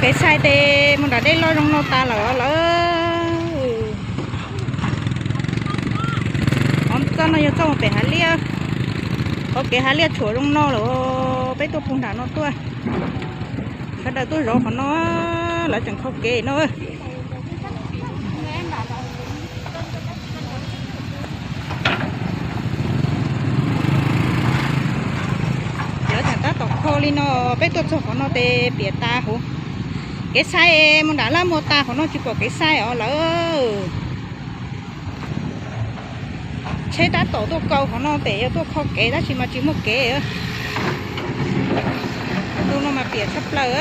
Kev sai tes mus nram dej loj zoo no tas lawm lawm. Qhov txoj no yog txoj mus pem hav liaj. Qhov kev hav liaj tshuam zoo no lawm, peb tuaj puag nram no tuaj. Sawv daws tuaj zov qhov no, lawv tseem kho kev no. Lawv tseem tab tom kho li no, peb tuaj txog qhov no tes piam tas huv. Kev sai mus nram laj muag tas qhov no tsis pom kev sai os lawm. Tsheb tab tom tuaj kaus qhov no pem yog tuaj kho kev tab sis mas tsis muaj kev. Ntu no mas piam tshaj plaws.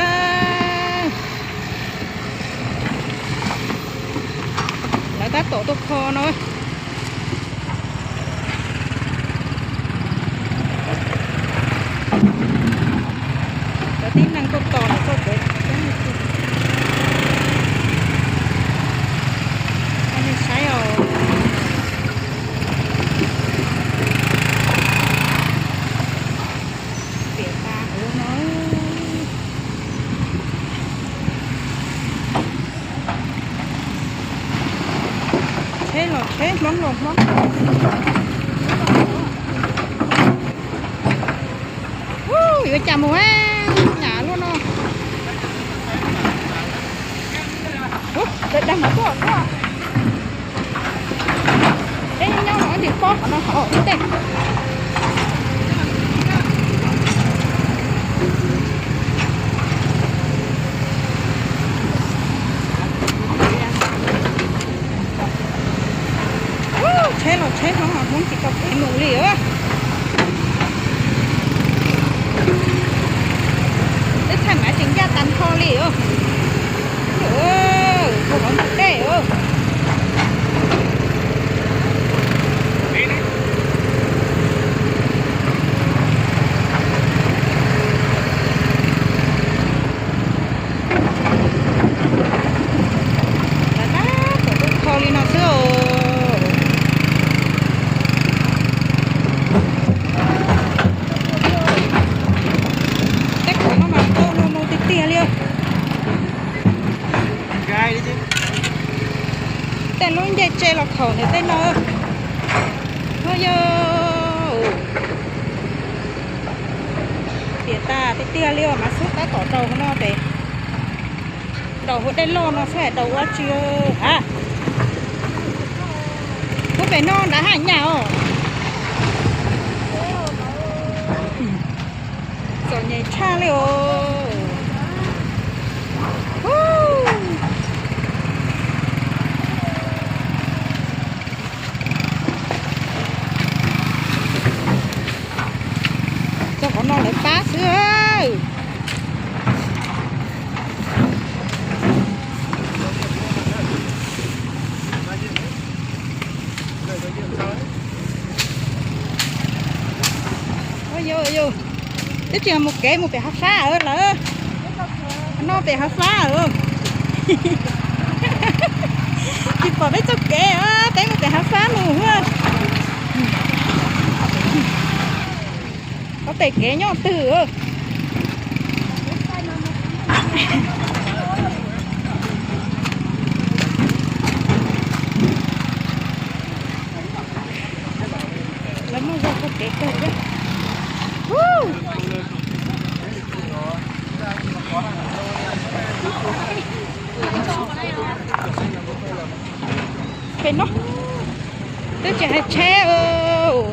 Lawv tab tom tuaj kho no. Cov tib neeg tuaj tos lawm tuaj pem. Nej saib os. Piam tas huv no. Tsheb los tsheb, hmoob los hmoob. Yuav cas mus a, nyam luaj no. Dag mov tuaj tuaj. Peb nyob no ib pob qhov no hauv ib teg. Tsheb los tsheb, hmoob los hmoob tsis tau kev mus li. Teb chaws Maiv tseem ncaj tas nrho li os. Ua hauv ntug dej. Lawv tab tom tuaj kho li no xwb os. Tej qhov no mas ntau no ntau tiag tiag li. Tej lub ncej tse los khaum ntawm tej no. Yog piam tas tiag tiag li os, mas xub tab tom daus hauv no tes. Daus hauv dej loj no xwb es daus ua tsi ha. Lub pem no nrad haj nyaj os. Txom nyem tshaj li os. Txog qhov no lawv pab xwb. Yog, yog, twb tsis mus kev mus pem hav fab lawm. No pem hav fab. Tsis pom peb txoj kev, peb mus pem hav fab mus. Ob pem kev nyob twg? Lawv muaj zog txoj kev kawg thiab. Pem no twb tsis hais tsheb,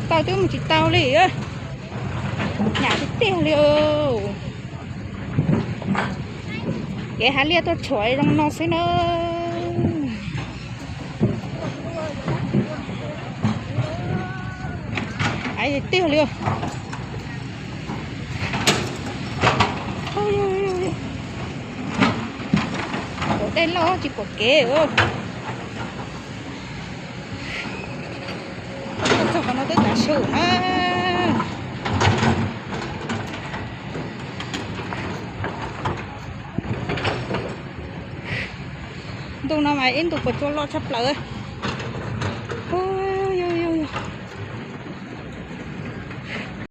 tau twb mus tsis tau li. Nyam tiag tiag li. Kev hav liaj tuaj tshuam zoo no xwb na. Tiag li. Ua dej loj tsis pom kev. Txog qhov no twb tav su na. Ntu no mas ib ntu puas tsuaj loj tshaj plaws.